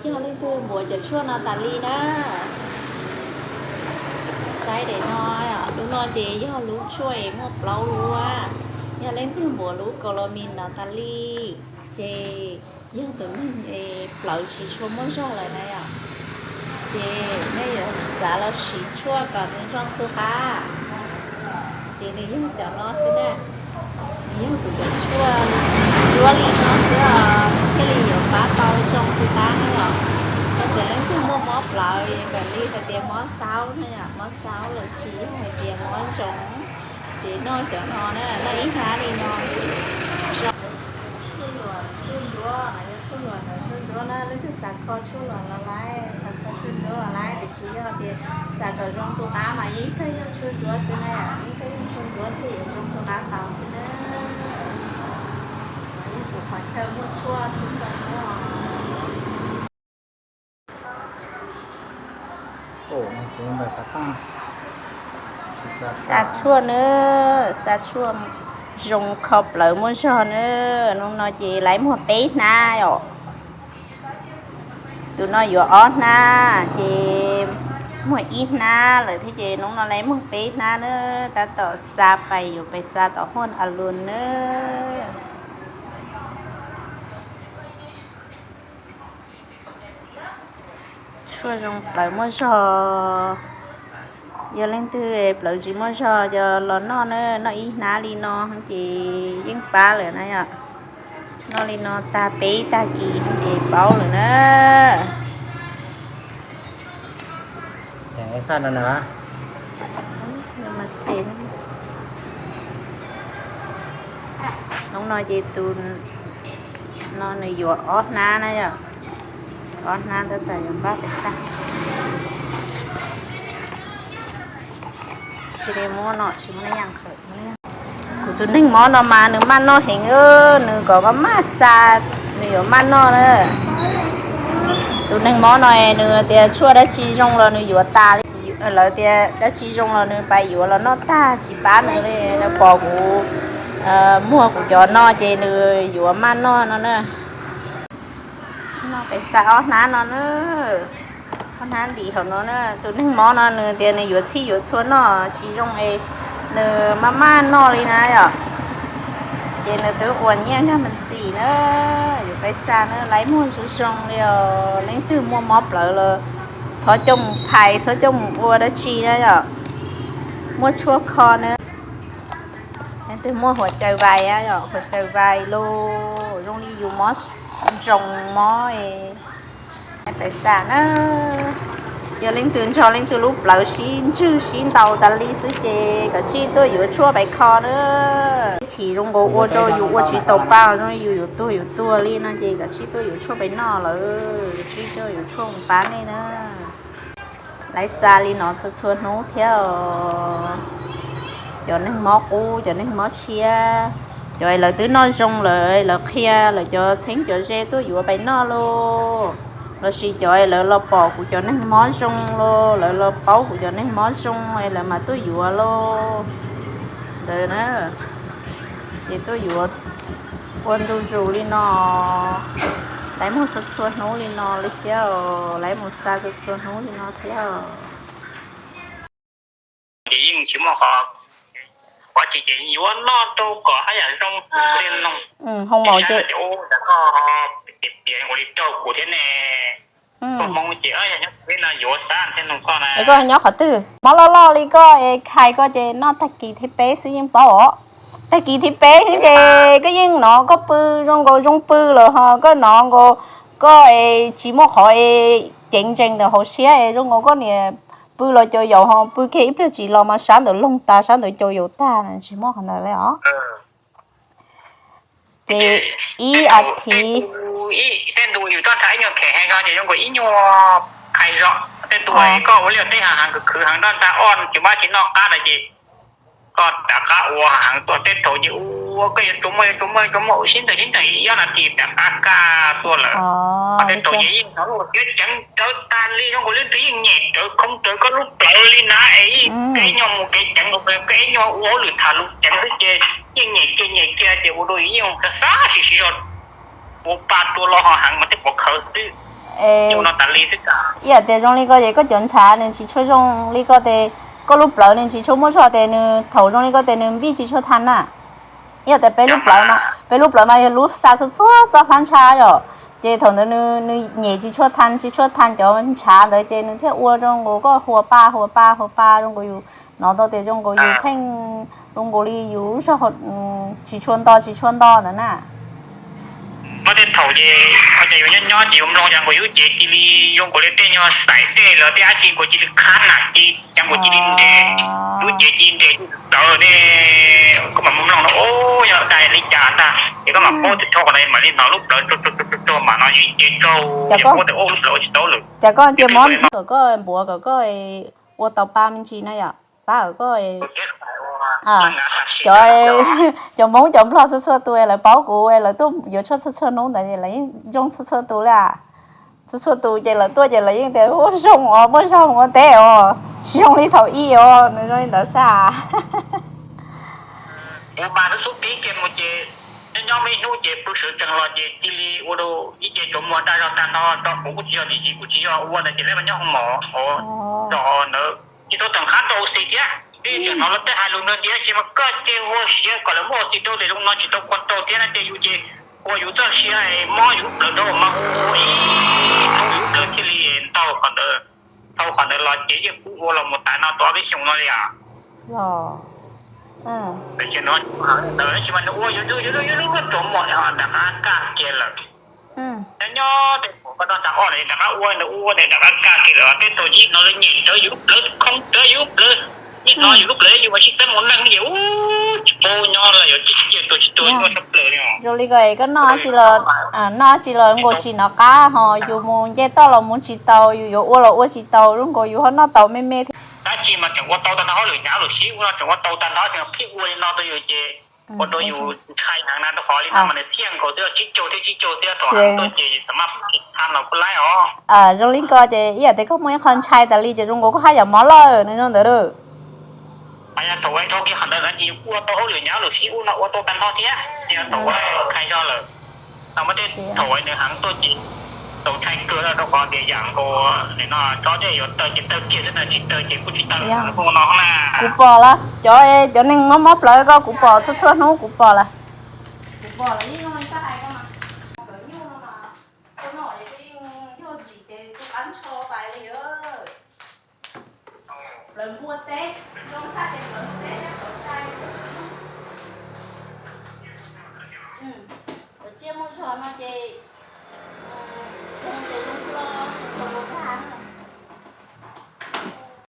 Yog leej twg npaum cov tshuaj no tas li na, saib daim no, lub no ces yog lub tshuaj es muaj plaub lub. Yog leej twg npaum lub kaus los mis no tas li, ces yog tus neeg es plawv tsis tshua muaj zog lawm na yom, ces nej yuav xav los siv tshuaj kom nws zoo tu qab. Ces nws yog cov no xwb na, nws yog kuv cov tshuaj duab li no xwb os, thiaj li yuav pab tau zoo tu qab na yom. Yog tias leej twg muaj mob plawv, kom li hais tias mob xaub na yom, mob xaub los sis yog hais tias mob ntsoov, ces noj cov no na, noj ib hnab li no. Tshuaj luam tshuaj ntsuab, yog tshuaj luam ntawd tshuaj ntsuab na, leej twg xav kho tshuaj luam los laib, xav kho tshuaj ntsuab los laib, tiam sis yog tias xav kom zoo tu qab mas yeej kawg yog tshuaj ntsuab xwb na, yeej kawg yog tshuaj ntsuab thiaj yuav zoo tu qab tau xwb na. Yog tus qhov chaw muaj tshuaj txhua txhua hnub. Xa tshuaj na, xa tshuaj zoo kho plawv muaj zog na. Hnub no ces laib muag peb hnab os. Tus no yuav ob hnab, ces muag ib hnab lawm thiab, ces hnub no laib muag peb hnab na. Tab tom xa pais, yuav pais xa tom huaj a lus na. Tshuaj zoo plawv muaj zog. Yog leej twg plawv tsis muaj zog los noj na, noj ib hnab li no ces yeej pab lawm na yom. Noj li no tag peb tag kis ces paub lawm na. Hnub no ces tus no nws yuav ob hnab na yom. Ob hnab tab tom yuav npaj pem tag. Tsis li muab no, tsis muab na yom. Kuv tus neeg mob no mas nws maj noj heev, nws kom maj maj xa, nws yuav maj noj na. Tus neeg mob no nws tias tshuaj dab tsi zoo los nws yuav tas li. Lawv tias dab tsi zoo los nws pais yuav los noj tag tsis pab nws li. Nws pom kuv muag kuv cov no ces nws yuav maj noj no na. Noj pem xa ob hnab no na, ob hnab ntim hauv no na. Tus neeg mob no nws tias nws yuav txhij yuav txhua noj tsis zoo es nws maj maj noj li na yom. Ces nws twb ua nyiaj nkag me ntsis na, yuav peb xa na, laib muag zoo zoo li os. Leej twg muaj mob plawv los txhob coj mus phais, txhob coj mus ua dab tsi na yom. Muaj tshuaj kho na. Leej twg muaj huav caws vais, huav caws vais los zoo li yus mob ntsoos mob, peb xa na. Yog leej twg nrog leej twg lub plawv sib ntswg sib ntaus tas li xwb ces kav tsij tuaj yuav tshuaj pais kho na. Chim zoo nkaus ua rau yus ua tsis tau pa, zoo li yus yuav tuag yuav tuag li no ces kav tsij tuaj yuav tshuaj pais noj lawm, kav tsij tuaj yuav tshuaj mus pab nej na. Laib xa li no txhua txhua hnub thiab os. Cov neeg mob qub, cov neeg mob tshiab, cov lawv twb noj zoo lawm, lawv qhia lawv cov txheeb cov ze tuaj yuav pais noj lauj, los sis cov lawv los pom kuv cov neeg mob zoo lauj, lawv los paub kuv cov neeg mob zoo es lawv mas tuaj yuav lauj. Ntawd na, ces tuaj yuav ua ntu zus li no, laib mus txhua txhua hnub li no li thiab os, laib mus xa txhua txhua hnub li no thiab os. Ces yeej tsis muaj qhov, qhov tsis ces yuav noj rau kom haj yam zoo. Hoo maum ces tias ua li rau kuv thiab ne. Koj Hmoob ces yog nyob peb no yuav xav thiab nug koj na. Koj nyob qhov twg? Mob loj loj li koj es hais koj ces noj tag kis thib peb xwb yeej paub os. Tag kis thib peb xwb ces koj yeej hnov koj pw zoo nkaus zoo pw lawm ho koj hnov nkaus koj es tsis muaj qhov es ceev ntsees ntawm hauv siab es zoo nkaus koj niam pw los cov yaus ho pw kiag ib pliag tsis los mas sab ntawd loog tas sab ntawd cov yaus tag tsis muaj qhov ntawd li os. Ces ib as thiv tej ntu yus toj nrha ib nyuag khem heev no ces zoo nkaus ib nyuag qhais zog. Tej ntu koj ua liaj teb heev heev khwv khwv heev toj nrha oj tsis mab tsis noj qab no ces koj rov qab ua heev tuaj teb thaum ces ua koj yuav tsuas muaj yuav tsuas muaj yuav tsuas muaj sib ntees sib ntees ib ob nas this rov qab kaj tuaj lawm. Tej thaum ces yeej hnov kev ceev rawv tag li zoo nkaus leej twg yeej nyem rawv khoob rawv koj lub plawv li na es koj ib nyuag mus kev ceev, koj ib nyuag ua hauj lwm tham lus ceev xwb ces yeej nyem kiag nyem kiag ces ua rau yeej xav siv siv zog ua pa tua los ho heev mas tej pom khawv xwb. Ib yam tias zoo li ko ces koj cov ntshav nws tsis tshua zoo li ko ces koj lub plawv nws tsis tshua muaj zog ces nws thaum zoo li ko ces nws npij tsis tshua tha na. Ib yam tias peb lub plawv mas, peb lub plawv mas yog lub xa txhua txhua txoj hlab ntsha yom, ces thaum ntawd nws nyem tsis tshua tha, tsis tshua tha cov ntshav ntawd ces nws thiaj ua zoo nkaus koj hua pa hua pa hua pa zoo nkaus yus hnov tau tias zoo nkaus yus pheej zoo nkaus li yus lub zog tsis tshua nto tsis tshua nto ntawd na. Muaj tej thaum ces ho cas yus nyob nyob ces yus mloog cas nkaus yus cev cia li zoo nkaus li tej nyuag xaim tej los tej dab tsi nkaus cia li khab nam ci cas nkaus cia li nres, yus cev cia li nres txawv ne. Koj mam mloog no, o, yog dai li cas ntag ces koj mam paub tias rho qhov no mam li hnov lub plawv tsuag tsuag tsuag mam no yus ib ce raug, yus paub tias lub plawv ua tsis tau lawm. Cas koj cia mob kom koj npuav kom koj ua tau pa me ntsis na yom, pab kom koj cov, cov Hmoob cov Nplog txhua txhua tus lawv paub kuv lawv tuaj yuav tshuaj txhua txhua hnub ntawd lawv yeej zoo txhua txhua tus li. Txhua txhua tus ces lawv tuaj ces lawv yeej tias ua zoo os, muaj zog ua teb os, tsis zoo li thaum ub os, nws zoo li ntawd xwb. Kuv mas lub xub pib kiag mus ces nyob nyob muaj ib hnub ces pw sawv tsees los ces cia li ua rau ib ce rov muag nraj zog tag nrho, rau qhov kuj tsis yog lim hiv kuj tsis yog ua ntawd ces lawv mas nyob hoo mom hov zos ntawd tsis tau tawm qab rau ua si thiab. Ib tseem hnov lawv tej hais lus nrog tias tab sis mas koj ces ua siav kom lawv muab ua txiv rau ces zoo no tsis tau khuam rau thiab no ces yus ces ua yus txoj sia mob yus lub plawv rau mas ua ua ib hnub yus lub plawv thiaj li ntau qhov ntawd. Dhau qhov ntawd los ces yeej kuj ua los mus tas no tau ob peb xyoos no li os. Tab sis mas nws ua yus yus yus lub rov muag rov qab kaj kiag lawm. Nyob nyob tej koj tau tas ob lawm rov qab ua nws ua nws rov qab kaj kiag lawm, tej thaum ib hnov lawv nyem rawv yus lub plawv, khoob rawv yus lub plawv, ib hnov yus lub plawv yus mas sib txeeb mus neej ces ub tsis paub nyob los yuav tsis ciaj tuag tsis tuag nyob sab plaws li. Zoo li ko koj noj tsi los, noj tsi los nkaus tsis nov qab ho yus mus nce toj los mus tsis tau, yus yuav ua los ua tsis tau, zoo nkaus yus ho noj tau me me thiab. Dab tsi mas tseem ua tau tag nrho, hauj lwm hnyav lawm sib ua no tseem ua tau tag nrho, tseem pheej ua li no rau yus ces ua rau yus ntshai heev na, rau qhov li no mas nws xiaj nkaus xwb, tsib caug thiab tsib caug xwb, thaum heev tuaj ces xam maj tsis tha los kuj laib os. Zoo li ko ces ib yam tias koj muaj ib qho ntshai tas li ces zoo nkaus koj haj yam mob lawm nws zoo ntawd. Yog thaum ua dhau kiag qhov ntawd ces yus kuj ua tau hauj lwm hnyav lawm sib ua no ua tau tag nrho thiab, yog thaum ua qhais zog lawm. Thaum muaj tej thaum nws heev tuaj ces txaus ntshai kawg, rau qhov tias yam nkaus no tsob dej yuav tawg ces tawg kiag xwb na, tsis tawg ces kuj tsis tawg no na. Kuv pom lawm, cov, cov neeg mob mob plawv ko kuv pom txhua txhua hnub kuv pom lawm. Kuv pom lawm, yeej zoo li koj hais ko mas. Plawv nyuj no mas, koj noj yeej yog ntxim ces tus qab ntsho pais li. Plawv npua teb, zoo tshaj ces plawv npua teb thiab plawv sai. Cov tsiaj muaj zog no ces